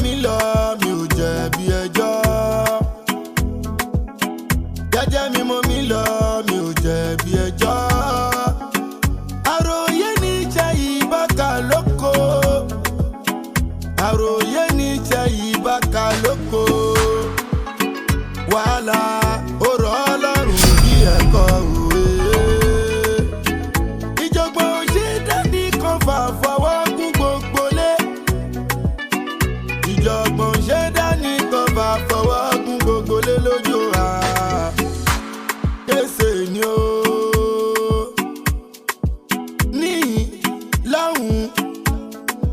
mi lọ, mi ò jẹ̀bi ẹjọ́. Jẹ́jẹ́ mi mo mi lọ, mi ò jẹ̀bi ẹjọ́. Àròyé níṣẹ́ ìbáka lóko. Àròyé níṣẹ́ ìbáka lóko. Wàhálà ó rọ̀ ọ́ lọ́rùn bí ẹ̀kọ́ òwe. Ìjọ̀gbọ̀n ò ṣe dání kan fà fọwọ́ gún gbogbo lé. Ìjọ̀gbọ̀n ò ṣe dání kan fà fọwọ́ gún gbogbo lé lójú à. Kése ni ó. Níyìn lọ́hùn,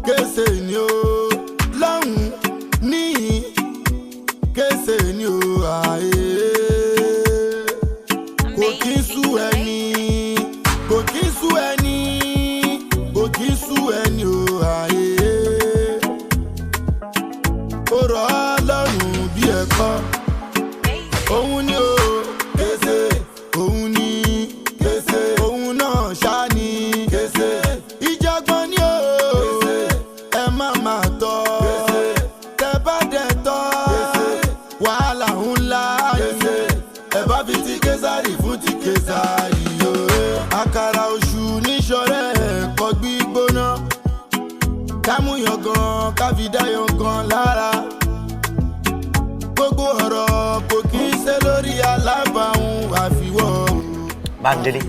kése ni ó. Lọ́hùn níyìn, kése ni ó. Àyè kò kí ń sú ẹni, kò kí ń sú ẹni, kò kí ń sú ẹni o. Àyè ó rọ̀ ọ́ lọ́rùn bí ẹ̀kọ́. Òun ni o kése, òun ni kése, òun náà ṣá ni kése. Ìjọ̀gbọ̀n ni o, ẹ má má tọ́, tẹ bá dẹ̀ tọ́, wàhálà ńlá ni. Ẹ bá fi ti Késàrì fún ti Késàrì o. Àkàrà oṣù níṣọ̀rẹ́ ẹ̀kọ́ gbígbóná, kámúyangàn káfídáyangàn lára. Gbogbo ọ̀rọ̀ kò kí ń ṣe lórí alábàáhùn àfiwọ́ o. Bándélé,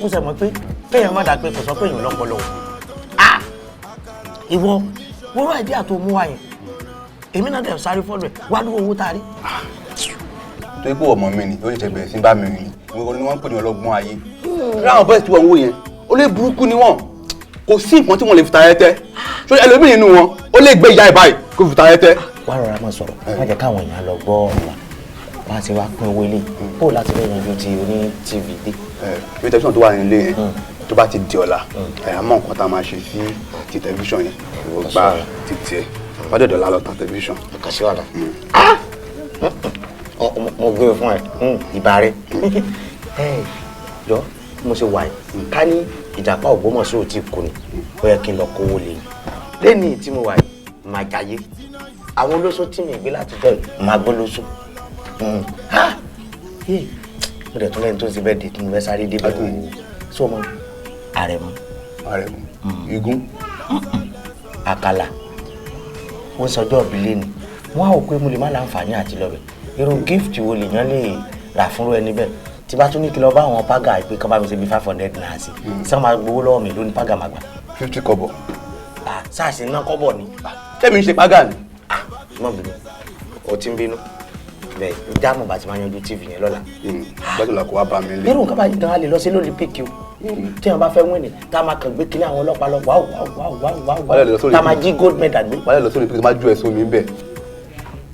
ó sọ mọ̀ pé kéèyàn má dà pé kò sọ pé èèyàn lọ́pọlọ o. Ah, ìwọ wọ́n idea tó mú wa yẹn, èmi náà dẹ̀ sáré follow ẹ̀ wá dúró owó tá a rí. Torí pé ọmọ mi ni ó ṣẹ̀ṣẹ̀ bẹ̀rẹ̀ sí bá mi rìn ní, ìwọ ni wọ́n ń pè ní ọlọ́gbọ́n ayé. Láwọn bọ́ọ̀sì tí wọ́n ń wò yẹn, ó lé burúkú ni wọ́n. Kò sí nǹkan tí wọ́n lè fi ta ẹ tẹ́. Ṣé ẹlòmíì nínú wọn ó lè gbé ìyá ẹ̀ báyìí kó fi ta ẹ tẹ́. Wá rọra máa sọ̀rọ̀, má jẹ́ káwọn èèyàn lọ gbọ́ ọ̀rọ̀ wa. Bá a ti wá pín owó ilé bó láti fẹ́ yanjú ti oní TV dé. Ẹ bí tẹlifíṣàn tó wà nílé yẹn, tó bá ti di ọ̀la, ẹ̀ á mọ̀ nǹkan tá a máa ṣe sí ti tẹlifíṣàn yẹn. Ìwọ gba ti tiẹ̀, wọ́n dẹ̀ dọ̀la lọ tan tẹlifíṣàn. Kò sí wàhálà, mo gbé e fún ẹ, ìbá rẹ. Ẹ jọ, mo ṣe wà yìí, ká ní ìjàpá Ògbómọ̀ṣọ́ ò tí kú ni, ó yẹ kí n lọ kówó lé lẹ́ni tí mo wà yìí. Máa jayé àwọn olóṣó tí mi gbé láti jọ yìí, máa gbọ́ lóṣó. Mo dẹ̀ tún lẹ́ni tó ń ṣe bẹ́ẹ̀ dé tí mo fẹ́ sáré débẹ̀ o. Sọ ma Àrẹ̀mú? Àrẹ̀mú igun. Àkàlà, wọ́n sọjọ́ ìbí lẹ́nu, wọ́n á wò pé mo lè má láǹfààní àti lọ bẹ̀. Irú gift wo lèèyàn lè rà fúnrú ẹni bẹ́ẹ̀? Tí bá tún ní kí lọ bá àwọn págà pé kán bá mi ṣe bí ₦500 sí, sọ ma gbowó lọ́wọ́ mi lónìí? Págà máa gbà. 50 kọ́bọ̀. Sáàsì ná kọ́bọ̀ ni. Tẹ́mi ń ṣe págà ni. Mọ̀ bínú, o ti ń bínú bẹ́ẹ̀. Jáàmù bá ti máa yanjú TV yẹn lọ́la. Gbọ́dọ̀ la kó wá bá mi lé. Irú nǹkan báyìí gan-an lè lọ sí l'Olympic o. Tí wọn bá fẹ́ win, tá a máa kàn gbé kíní àwọn ọlọ́pàá lọ, wáwù wáwù wáwù wáwù wáwù, tá a máa jí gold medal gbé. Wàá lọ sórí Olympic, tó máa ju ẹ̀sùn mi bẹ́ẹ̀,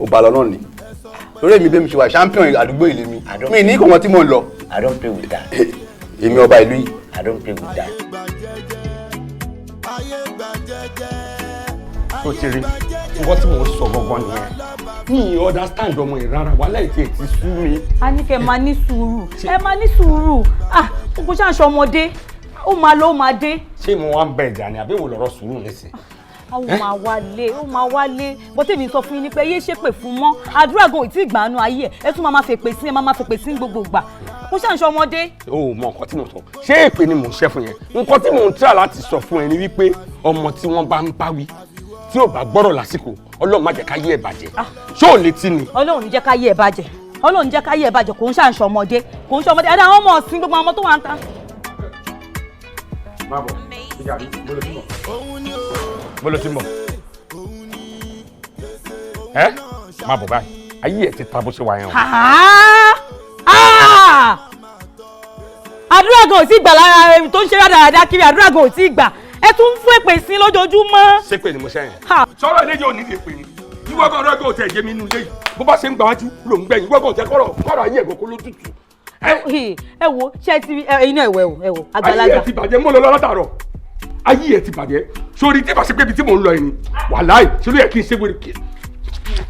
ó bá lọ náà ni. Lórí èmi bẹ́ẹ̀ mi ṣe wà, champion àdúgbò ìlú mi, mi ní kọ̀ọ̀kan tí mò ń lọ. I don't play with that. Èmi ọba ìlú yìí. I don't play with that. Tó ti rí nǹkan tí mò ń sọ gangan nìyẹn. Mi ì understand ọmọ yìí rárá. Wàhálà ètò ètí sú mi. A ní kẹ́ máa ní sùúrù, ẹ máa ní sùúrù. Ah, gbogbo ṣáà ọmọdé, ó máa lọ, ó máa dé. Ṣé mo wá ń bẹ ìjà ni àbí wò lọ́rọ̀ sùúrù nísìn? Ó máa wálé, ó máa wálé. Bó tèmi sọ fún yín ni pé yé ṣépè fún mọ́. Àdúrà gan ò tí ì gbàánu ayé ẹ̀, ẹ tún máa máa fèpè sí, ẹ máa máa fèpè sí gbogbo ìgbà. Kó ṣàǹṣọ ọmọdé. O ò mọ nǹkan tí mo sọ. Ṣé èpè ni mò ń ṣe fún yẹn? Nǹkan tí mò ń tíra láti sọ fún ẹ ni wípé ọmọ tí wọ́n bá ń bá wí tí ò bá gbọ́rọ̀ lásìkò, Ọlọ́run má jẹ́ ká yé ẹ̀ bàjẹ́. Ṣé ò létí ni? Ọlọ́run ní jẹ́ ká yé ẹ̀ bàjẹ́, Ọlọ́run ní jẹ́ ká yé ẹ̀ bàjẹ́. Kò ń ṣàǹṣọ ọmọdé, kò ń ṣe ọmọdé. Ẹ̀dá àwọn ọmọ ọ̀sìn, gbogbo àwọn ọmọ tó wà ń ta. Má bọ̀ ìjà rí. Bó ló ti bọ̀? Bó ló ti bọ̀? Ẹ má bọ̀ báyìí, ayé ẹ̀ ti ta bó ṣe wà yẹn o. Ah! Àdúrà gan ò tí gbà lára ẹni tó ń ṣe rádaràda kiri. Àdúrà gan ò tí gbà, ẹ tún ń fún èpè sí lójoojúmọ́. Ṣépè ni mo ṣe yẹn? Ha! Sọ̀rọ̀ ilé yóò nídìí èpè ni. Ìwọ gan ọ̀rọ̀ gan ò tẹ̀ yé mi inú ilé yìí. Bó bá ṣe ń gbàwájú ló ń gbẹ̀yìn. Ìwọ gan ò tẹ kọ́rọ̀ kọ́rọ̀ ayé ẹ̀gọ́ kó lójútùú. Ẹ wo, ṣé ti ẹyin náà ẹwẹ o, ẹ wo Ayé àgbàlagbà. ẹ ti bàjẹ́ mọ́ lọ látàárọ̀. Ayé ẹ ti bàjẹ́ sórí tí ìbáṣepé ibi tí mò ń lọ yìí ni. Wàláì, ṣe ló yẹ kí n ṣe wèrè kí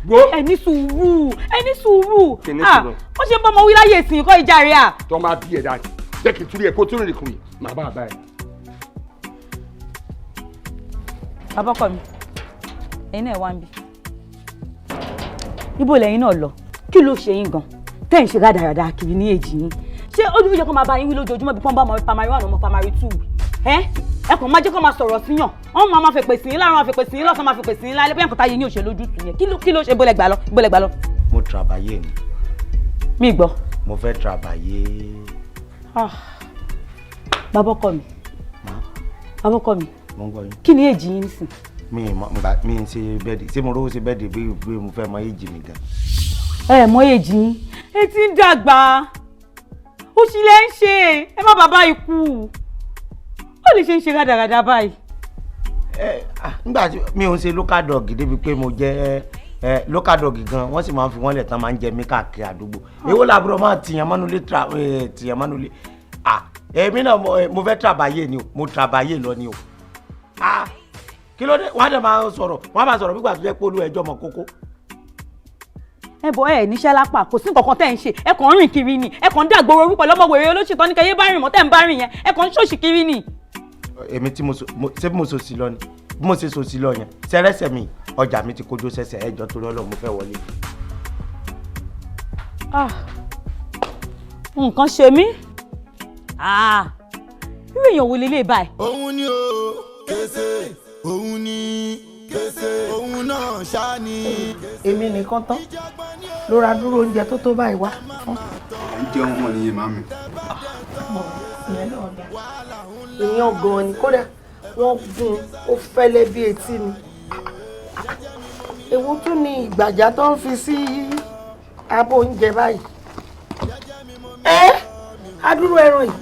wo. Ẹ ní sùúrù, ẹ ní sùúrù. Kí ní Ah, sùúrù? Ó ṣe ń bọ́ ọmọ wí láyé ìsìn kọ́ ìjà rẹ̀ à. Tó máa bí ẹ dáa, jẹ́ kí n túrí ẹ kó tún rìn kùn yìí, màá bá a bá ẹ. Bàbá ọkọ mi, ẹ̀yin náà wá ń bí. Ibo lẹ́yìn náà lọ? Kí ló ṣe yín gan tẹ́ ń ṣe rádaràda kiri ní èjì yín? Ṣé ó ní kó máa bá yín wí lójoojúmọ́ bí pọ́n bá ọmọ primary one, ọmọ primary two? Ẹ ẹ kàn máa jẹ́ kó máa sọ̀rọ̀ síyàn, wọ́n máa fèpè sí yín láàárọ̀, máa fèpè sí yín lọ́sàn-án, máa fèpè sí yín lálẹ́, bóyá nǹkan táyé ní òṣèlú ojútùú yẹn. Kí ló ṣe? Bólẹ̀ gbà lọ, bólẹ̀ gbà lọ. Mo travailler ni. Mi gbọ́. Mo fẹ́ travailler. Ah, bàbá ọkọ mi, bàbá ọkọ mi. Mo ń gbọ́ yín. Kí ni èjì yín nísìn? Mi ì mọ ngbà mi ń ṣe birthday. Ṣé mo rówó ṣe birthday bí mo fẹ́ mọ èjì mi gan? Ẹ mọ èjì yín? Ẹ ti ń dàgbà, ó sì lẹ́ ń ṣe. Ẹ má bàbá ikú, ó lè ṣe ń ṣe rádaràda báyìí. Ẹ ah, nígbà tí mi ò ń ṣe local dog débi pé mo jẹ ẹ local dog gan, wọ́n sì máa ń fi wọ́n lẹ̀ tán, máa ń jẹ mí káàkiri àdúgbò. Èwo làbúrò máa tìyàn mọ́nú lé, tra ẹ tìyàn mọ́nú lé? Ah, èmi náà mo fẹ́ travailler ni o, mo travailler lọ ni o. Ah, kí ló dé? Wọ́n á dẹ̀ máa sọ̀rọ̀, wọ́n á máa sọ̀rọ̀ bí gbà tó jẹ́ pé olú ẹjọ́ mọ kókó. Ẹ bọ, ẹ níṣẹ́ lápá, kò sí nǹkan kan tẹ́ ń ṣe. Ẹ kàn ń rìn kiri ni, ẹ kàn ń dàgbòrò orúkọ lọ́mọ wèrè olóṣì tán ní kẹyẹ bá rìn mọ́ tẹ́ ń bá rìn yẹn, ẹ kàn ń ṣòṣì kiri ni. Èmi tí mo so ṣé bí mo so sí lọ ni, bí mo ṣe so sí lọ yẹn sẹrẹsẹ mi, ọjà mi ti kojú sẹsẹ. Ẹjọ, torí Ọlọ́run, mo fẹ́ wọlé. Ah, nǹkan ṣe mí. Ah, irú èèyàn wo lélẹ̀ báyìí? Òun ni o kése, òun ni kése, òun náà ṣá ni. Èmi nìkan tán ló ra dúró oúnjẹ tó tó báyìí wá fún. Ẹ̀ ń jẹun wọn nìyẹn, màmí. Ìyẹn náà dá ìyẹn gan ni, kódà wọ́n gún ó fẹ́lẹ́ bí etí ni. Èwo tún ni ìgbàjá tó ń fi sí abọ́ oúnjẹ báyìí? Ẹ adúrú ẹran yìí,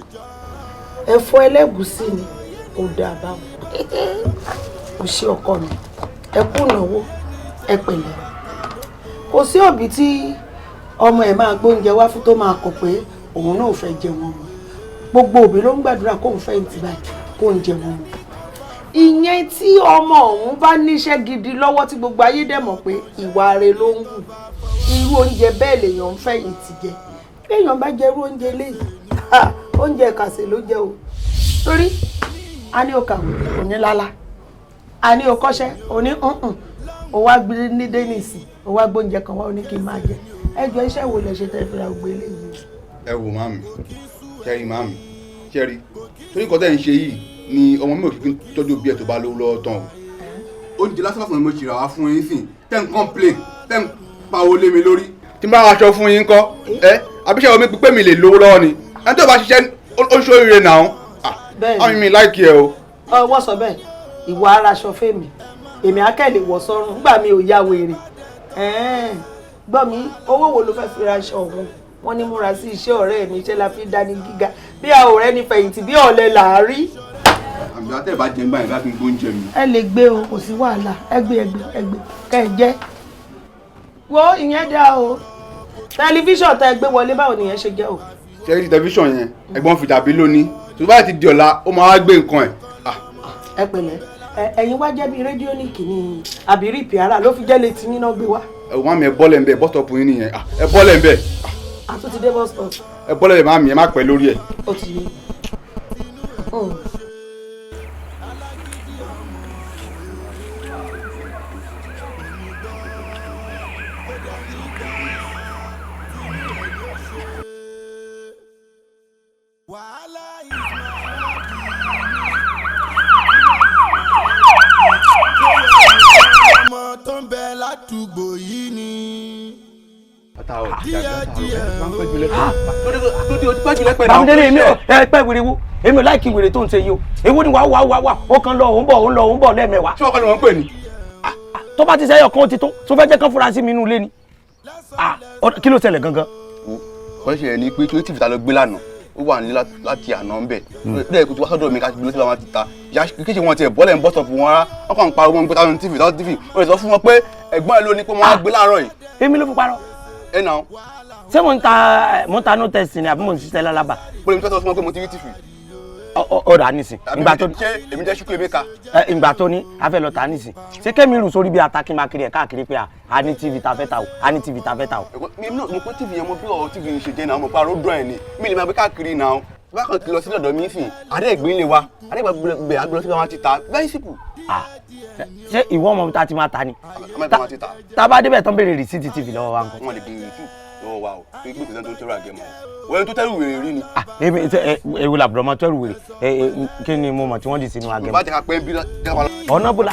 ẹ̀fọ́ ẹlẹ́gùsí ni. Ó dáa báwọn. Kò ṣe ọkọ mi, ẹ kú ìnáwó, ẹ pẹ̀lẹ́. Kò sí òbí tí ọmọ ẹ̀ máa gbóúnjẹ wá fún tó máa kọ̀ pé òun náà ò fẹ́ jẹun ọmọ. Gbogbo òbí ló ń gbàdúrà kóun fẹ̀yìntì báyìí, kóun jẹun ọmọ. Ìyẹn tí ọmọ ọ̀hún bá níṣẹ́ gidi lọ́wọ́, tí gbogbo ayé dẹ̀ mọ̀ pé ìwà rẹ̀ ló ń wù, irú oúnjẹ bẹ́ẹ̀ lèèyàn ń fẹ̀yìntì jẹ. Béèyàn bá jẹ irú oúnjẹ eléyìí, oúnjẹ kàṣẹ ló jẹ o. Torí a ní o kàwé, òní lálá, a ní o kọ́ṣẹ́, òní nǹkan, o wá gbé ní dénìsì, o wá gbóúnjẹ kan wá, o ní kí n máa jẹ. Ẹ jọ, iṣẹ́ wo lẹ ṣe tẹ́ fi ra gbogbo eléyìí? Ẹ wò màmí, ṣẹ́rí màmí, ṣẹ́rí, torí nǹkan tẹ́ ń ṣe yìí ni ọmọ mi ò kí ń tọ́jú òbí ẹ̀ tó bá lówó lọ́wọ́ tán o. Oúnjẹ lásán lásán ni mo ṣì rà wá fún yín sìn, tẹ́ ń complain, tẹ́ ń pawó lé mi lórí. Tí n bá aṣọ fún yín kọ́ ẹ, àbíṣe omi pípé mi lè lówó lọ́wọ́ ni? Ẹni tó bá ṣiṣẹ́ ó ń ṣoríire náà. Bẹ́ẹ̀ni. Àmì mi láìkí ẹ o. Ọwọ́ sọ bẹ́ẹ̀, ìwọ ara aṣọ fèmí, èmi akẹ́lẹ̀ wọ̀ sọ́run nígbà mi ò ya wèrè. Gbọ́ mi, owó wo ló fẹ́ fi ra aṣọ ọ̀hún? Wọ́n ní múra sí iṣẹ́, ọ̀rẹ́ mi, iṣẹ́ la fi dání gíga. Bí a ò rẹ́ni fẹ̀yìntì, bí ọ̀lẹ là á rí. Àmì àtẹ̀ bá jẹun báyìí bá fi gbóúnjẹ mi. Ẹ lè gbé o, kò sí wàhálà. Ẹ gbé, ẹ gbé, ẹ gbé kẹ ẹ jẹ. Wo, ìyẹn dá o. Tẹlifíṣàn tẹ gbé wọlé, báwo nìyẹn ṣe jẹ́ o? Ṣẹ́rí tẹlifíṣàn yẹn, ẹ̀gbọ́n fi dàbí lónìí, tó bá ti di ọ̀la, ó máa wá gbé nǹkan ẹ̀. Ẹ pẹ̀lẹ́. Ẹ̀yin wá jẹ́ bíi rédíónìkì ni àbí rìpíárà ló fi jẹ́ létí yín náà gbé wá? Ẹ wò màmí, ẹ bọ́lẹ̀ ń bẹ̀, bus stop yín nìyẹn. Ẹ bọ́lẹ̀ ń bẹ̀. A tún ti dé bus stop. Ẹ bọ́lẹ̀ bẹ̀ màmí, ẹ má pẹ́ lórí ẹ̀. Ó ti yé. Ọmọ tó ń bẹ ládùúgbò yìí ni. Díẹ̀ díẹ̀. Bámidélé, èmi ò ẹ pẹ́ wèrè wo, èmi ò like wèrè tó ń ṣe yìí o. Èwo ni wàá wàá wàá wà, ó kàn lọ, òun bọ̀, òun lọ, òun bọ̀ lẹ́ẹ̀mẹ́wàá? Ṣé ọkọ ni wọ́n ń pè ní? Tó bá ti sẹ́yọ̀ kan, ó ti tó tó fẹ́ jẹ́ kán fura sí mi inú ilé ni. Kí ló ṣẹlẹ̀ gangan? Wọ́n ṣe ní pé torí tìfìtà lọ gbé lánàá, ó wà ní láti àná ń bẹ̀ lẹ́yìn kó tí wá sọ́dọ̀ mi ká ti lọ sí àwọn ti ta ìyá kéṣe wọn tiẹ̀ bọ́lẹ̀ ń bọ́ sọ̀fù wọn rárá. Wọ́n kàn ń pariwo wọn pé táwọn tìfì, táwọn tìfì. Wọ́n lè sọ fún wọn pé ẹ̀gbọ́n ẹ̀ ló ní pé wọ́n á gbé láàárọ̀ yìí. Èmi ló fi parọ́? Ẹ nà. Ṣé mo ń ta no test ni àbí mo ń ṣiṣẹ́ lálábà? Pé mi sọ fún wọn pé mo ti rí tìfì. Ó rà á nísìn. Ìgbà tó ṣé èmi jẹ́ ṣúkú emeka? Ìgbà tó ní a fẹ́ lọ tà á nísìn, ṣé kẹ́mi rù sórí bí ata kí n máa kiri ẹ̀ káàkiri pé a ní tv ta fẹ́ ta o, a ní tv ta fẹ́ ta o? Mi náà mo pé tv yẹn, mo bí ọ̀rọ̀ tv yẹn ṣe jẹ́ náà, mo pa aró dùn ẹ̀ ni, mi lè máa gbé káàkiri náà. Bákan ti lọ sí ọ̀dọ̀ mi sìn, adé ìgbín lè wa, adé ìgbà àgbẹ̀ lọ sí àwọn ti ta, very simple. Ṣé ìwọ ọmọ ta ti máa ta ni? Tá a bá débẹ̀ tán béèrè rìsíìtì TV lọ́wọ́ wa nǹkan. Wọ́n lè béèrè rìsíìtì lọ́wọ́ wa o, pé gbé ìpínlẹ̀ tó tẹ́rù àgẹ̀mọ́ o. Wọ́n tó tẹ́rù wèrè rí ni. Èmi ewu làbúrò ọmọ tẹ́rù wèrè, kí ni mo mọ̀ tí wọ́n dì sínú àgẹ̀mọ́. Bá jẹ́ ká pẹ́ bí ọ̀nà bọ́lá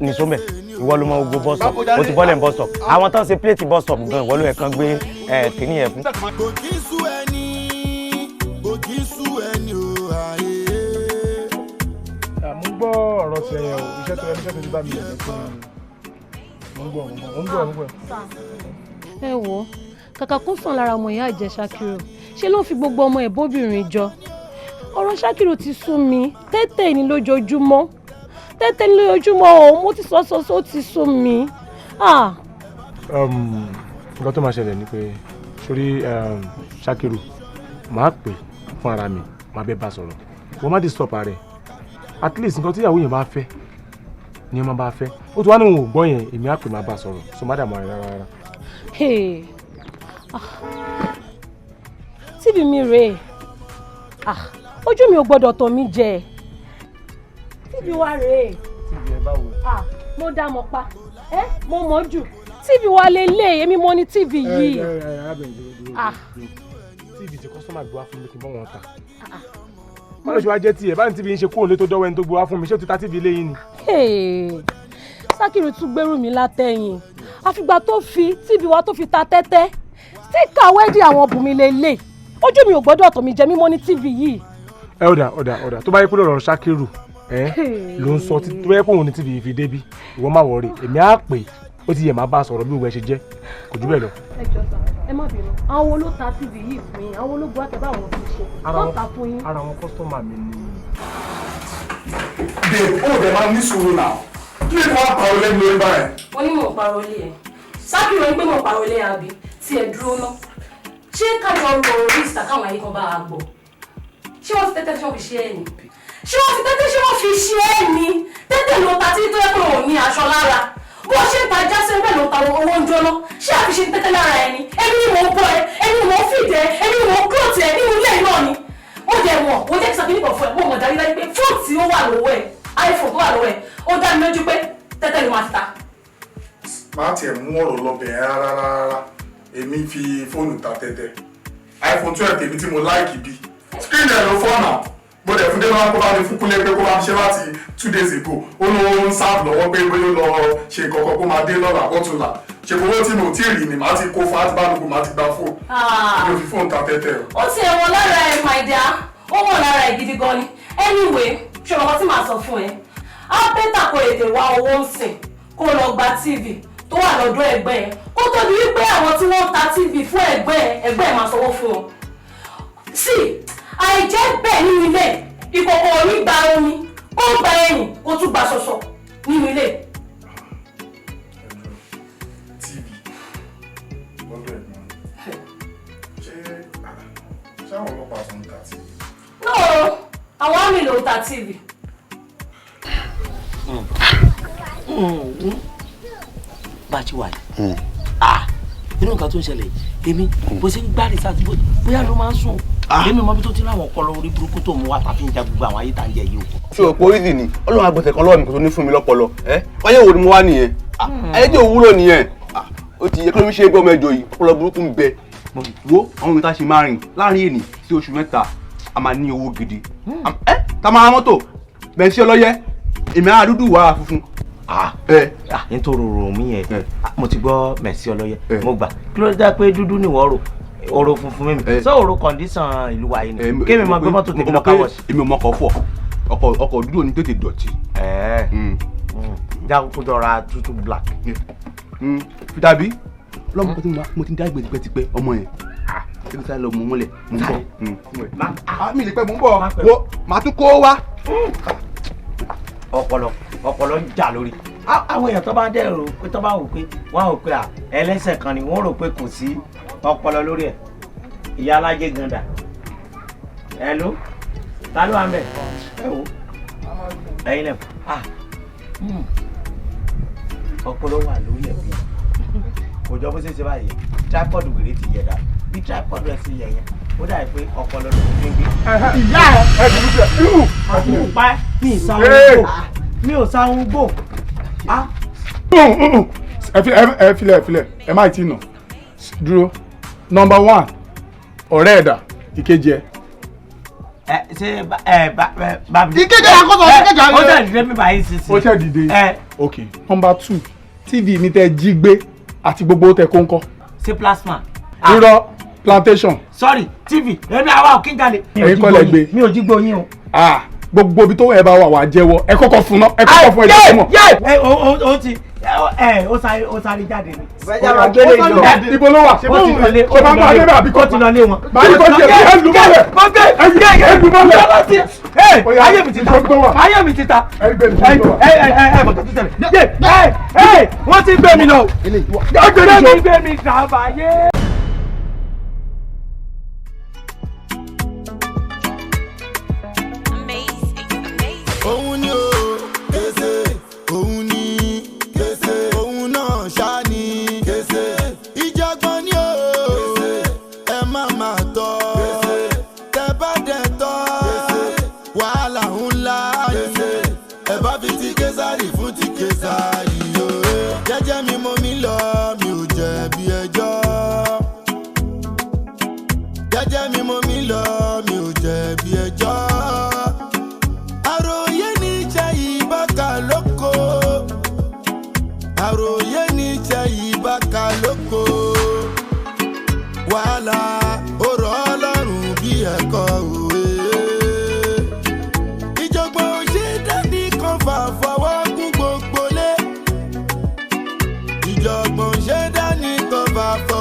nìṣó mẹ́, ìwọ ló mọ gbogbo bus stop, o ti bọ́lẹ̀ bus stop, àwọn tán ṣe pléètì bus stop gan, ìwọ ló yẹ kán gbé kínní yẹn fún. Kò kí sú ẹni, kò kí sú ẹni o àyè. Mo ń gbọ́ ọ̀rọ̀ ti ẹyẹ o, iṣẹ́ tó ẹni tó ti bá mi yẹ̀ lẹ́kùn. Mo ń gbọ́, mo ń gbọ́, mo ń gbọ́, mo ń gbọ́. Ẹ wo, kàkà kó sàn lára ọmọ ìyá àjẹ Ṣakiru, ṣé ló ń fi gbogbo ọmọ ẹ̀ bóbìnrin jọ? Ọ̀rọ̀ Ṣakiru ti sú mi, tẹ́tẹ̀ ni lójoojúmọ́, tẹ́tẹ̀ ni lójoojúmọ́ o, mo ti sọ sọ sọ ti sú mi. Nǹkan tó máa ṣẹlẹ̀ ni pé sórí Ṣakiru, màá pè fún ara mi, màá bẹ́ẹ̀ bá sọ̀rọ̀, wọ́n má disturb rẹ̀. At least nǹkan tí ìyàwó yẹn bá fẹ́ ni ọmọ bá fẹ́, ó ti wá ní òun ò gbọ́ yẹn, èmi á pè máa bá sọ̀rọ̀, so má dààmú ara rárá rárá. TV mi rèé, ojú mi ò gbọ́dọ̀ tàn mí jẹ. TV wa rèé. TV ẹ báwo. Mo dá mọ̀ pa, mo mọ̀ jù. TV wa lélẹ̀, èmi mo ní TV yìí. Ẹ arábìnrin dúró dúró. TV ti kọ́sọ́mà gbé wá fún mi kí n bọ́ wọn ta. Báwo ṣe wá jẹ́ tiẹ̀? Báwo ni TV ń ṣe kúrò lé tó dọ́wọ́ ẹni tó gbé wá fún mi? Ṣé o ti ta TV léyìn ni? Ṣakiru tún gbèrú mi látẹ̀yìn, àfìgbà tó fi TV wa tó fi ta tẹ́tẹ́, síkà wẹ́dí àwọn bùnmi lélẹ̀, ojú mi ò gbọ́dọ̀ tọ̀ mí jẹ, mímọ́ ní TV yìí. Ẹ ọ̀dà ọ̀dà ọ̀dà, tó bá yẹ kó lọ́rọ̀ Ṣakiru ló ń sọ, tó bá yẹ kó òun ní TV fi débi, ìwọ má wọrí, èmi á pè ó ti yẹ máa bá a sọ̀rọ̀ bí òwe ṣe jẹ́, kò jù bẹ́ẹ̀ lọ. Ẹ jọ sà, ẹ má bínú, àwọn wo ló ta TV yìí fún yín? Àwọn ológun àtẹ̀bá àwọn fi ṣe wọ́n ta fún yín. Ara àwọn kọ́sítọ́mà mi ni. Babe, ó dẹ̀ máa ní sùúrù náà, kí ló máa pariwo lẹ́nu lórí báyìí? Wọ́n ní mò ń pariwo lé ẹ̀, Ṣakiru ń pé mò ń pariwo lé àbí tí ẹ dúró ná, ṣé kájọ rọ orí ìsìtà káwọn ayé kan bá a gbọ́? Ṣé wọ́n fi tẹ́tẹ́ ṣé wọ́n fi ṣe é ni? Ṣé wọ́n fi tẹ́tẹ́ ṣé wọ́n fi ṣe é ni? Tẹ́tẹ́ ló ta títí tó yẹ pé òun ní aṣọ lára, bó ṣe ń ta jásẹ́ bẹ́ẹ̀ ló ń ta owó ń jóná, ṣé àfi ṣe ń tẹ́tẹ́ lára ẹni? Èmi ni mò ń bọ́ ẹ, èmi ni mò ń fìdí ẹ, èmi ni mò ń kúrò tẹ nínú ilé náà ni. Ó jẹ mọ̀, ó jẹ́ kí sọ kí nìkan fún ẹ, mo mọ̀ dájúdájú pé fóònù tí ó wà lọ́wọ́ ẹ, iPhone tó wà lọ́wọ́ ẹ, ó dá mi lójú pé tẹ́tẹ́ ló máa ta. Má tiẹ̀ mú ọ̀rọ̀ lọ bẹ̀rẹ̀ rárá rárá, èmi fi fóònù ta tẹ́tẹ́. iPhone 12 tèmi tí mo láìkì bí. Screen ẹ̀ ló fọ́ náà. Mo dẹ̀ fún Démọ́lá kó bá mi fún Kúnlé pé kó bá mi ṣe láti 2 days ago. Ó ló ń sáàbù lọ́wọ́ pé bóyá ó lọ ṣe nǹkan kan kó máa dé lọ́la bọ́tùlà. Ṣé owó tí mo ti rí ni màá ti kó fún àtibálùkù màá ti gba fóònù. Mi ò fi fóònù ta tẹ́tẹ́ o. Ó ti ẹ̀wọ̀n lára ẹ̀ my dear, ó wọ̀n lára ẹ̀ gidi gan ni. Anyway, ṣé ọmọ tí màá sọ fún ẹ? Á bẹ́tà kó ètè wá owó ń sìn kó lọ gba TV tó wà lọ́dọ̀ ẹgbẹ́ ẹ̀ kó tó di wípé àwọn tí wọ́n ta TV fún ẹgbẹ́ ẹ̀ ẹgbẹ́ ẹ̀ máa sanwó fún wọn. Sí, àìjẹ́ bẹ́ẹ̀ nínú ilé, ìkòkò ò ní gba omi, kó gba ẹyìn, kó tún gba ṣọṣọ nínú ilé. TV lọ́dọ̀ ẹ̀gbọ́n, ṣé ṣáwọn ọlọ́pàá tó ń ta TV? No, àwọn àmì ló ń ta TV. Bá a ti wà yìí, inú nǹkan tó ń ṣẹlẹ̀ èmi bó ṣe ń gbá rìsáàtì bóyá ló máa ń sùn, èmi mọ bí tó ti láwọn ọpọlọ orí burúkú tó mú wa tàbí ń ja gbogbo àwọn ayé tá ń jẹ yìí o. Ṣé o pé oríṣi ni Ọlọ́run agbọ̀nsẹ̀ kan lọ́wọ́ mi kò tó ní fún mi lọ́pọlọ ẹ wáyé wo ni mo wá nìyẹn, ayé tí ò wúlò nìyẹn, ó ti yẹ kí ló ń ṣe gbọ́ mẹ́jọ yìí, ọpọlọ burúkú ń bẹ. Wo àwọn ohun tá a ṣe máa rìn láàrin èní sí oṣù 3, a máa ní owó gidi, tá a máa ra mọ́tò bẹ̀ẹ́ sí ọlọ́yẹ, èmi á dúdú wàrà funfun. Nítorí rò mí yẹn, mo ti gbọ́ mẹ̀sí ọlọ́yẹ, mo gbà kí ló dé pé dúdú ni wọ́n rò, ọ̀rọ̀ funfun mímu sọ ọ̀rọ̀ kọ̀ǹdíṣàn ìlú wa yìí ni kémi máa gbé mọ́tò tèmi lọ káwọ́ sí. Èmi ò mọkọ̀ fọ̀, ọkọ̀ dúdú ò ní tètè dọ̀tí. Jákòó jọra tútù black. Fìdàbí lọ́mọ kan tí mo ti ń dágbé tipẹ́tipẹ́ ọmọ yẹn, ṣé kí sáré lọ mú mọ́lẹ̀, mò ń bọ̀. Mi lè pẹ́, mò ń bọ̀, wo màá tún kó wá. Ọpọlọ ọpọlọ ń jà lórí àwọn èèyàn tó bá dẹ̀ rò pé tó bá wò pé wọ́n rò pé ẹlẹ́sẹ̀ kan ni wọ́n rò pé kò sí ọpọlọ lórí ẹ̀. Ìyá alájẹ ganda ẹ ló ta ló wà ń bẹ̀ ẹ wò ẹyin lẹ ọpọlọ wà lórí ẹ̀ bí kò jọ bó ṣe ṣe báyìí, tripod wèrè ti yẹ dá bí tripod rẹ̀ sì yẹ yẹn Ó dà pé ọpọlọ ló fi ń gbé. Ìyá ẹ. Ẹ ti dúdú ẹ. Àbúrò pa ẹ́. Mi ì sáwọn gbò. Mi ò sáwọn gbò. Ẹ filẹ̀, ẹ filẹ̀, ẹ má tí ì nà. Dúró. Number one, ọ̀rẹ́ ẹ̀dà, ìkejì ẹ. Ẹ ṣe ẹ bá mi. Ìkejì àkọ́sọ̀, ìkejì àkọ́sọ̀. Ó ṣe dìde mi báyìí sísè. Ó ṣe dìde. Ok, number two, TV mi tẹ jí gbé àti gbogbo tẹ kó ń kọ́. Ṣé plasma? Irọ́, plantation. Sorry, TV, èmi àwa ò kí n jalè. Ẹ̀yin kọ́ lẹ gbé. Mi ò jí gbé oyin o. Ah, gbogbo ibi tó ẹ bá wà wà jẹ́wọ́, ẹ kọ́kọ́ fún náà, ẹ kọ́kọ́ fún ẹ jẹ́ fún mọ̀. Ẹ o ti ẹ o sáré, o sáré jáde ni. Ibo ló wà? Ṣé máa ń bá adébẹ̀ àbí kò ti lọ lé wọn? Màá ní kò tiẹ̀ ẹ lù mọ́lẹ̀. Ẹ lù mọ́lẹ̀. Ayé mi ti ta, ayé mi ti ta. Ẹ ẹ ẹ mọ̀ tó tẹ̀lé. Ẹ ẹ wọ́n ti gbé mi lọ. Gbé mi, gbé mi sàbàyé. Òun ni o kése, òun ni kése, òun náà ṣá ni kése. Ìjàgbọ́n ni o kése, ẹ má má tọ́ kése, tẹ bá dẹ̀ tọ́ kése, wàhálà ńlá kése, ẹ bá fi ti Késárì fún ti Késárì o. Jẹ́jẹ́ mi mo mi lọ, mi ò jẹ̀bi ẹjọ́. Jẹ́jẹ́ mi mo mi lọ, mi ò jẹ̀bi ẹjọ́. Àròyé ní jẹ́ ìbáka lóko. Àròyé ní jẹ́ ìbáka lóko. Wàhálà ó rọ̀ ọ́ lọ́rùn bí ẹ̀kọ́ òwe. Ìjọ̀gbọ̀n ò ṣe dání kan fà fọwọ́ kún gbogbo lé. Ìjọ̀gbọ̀n ò ṣe dání kan fà fọwọ́.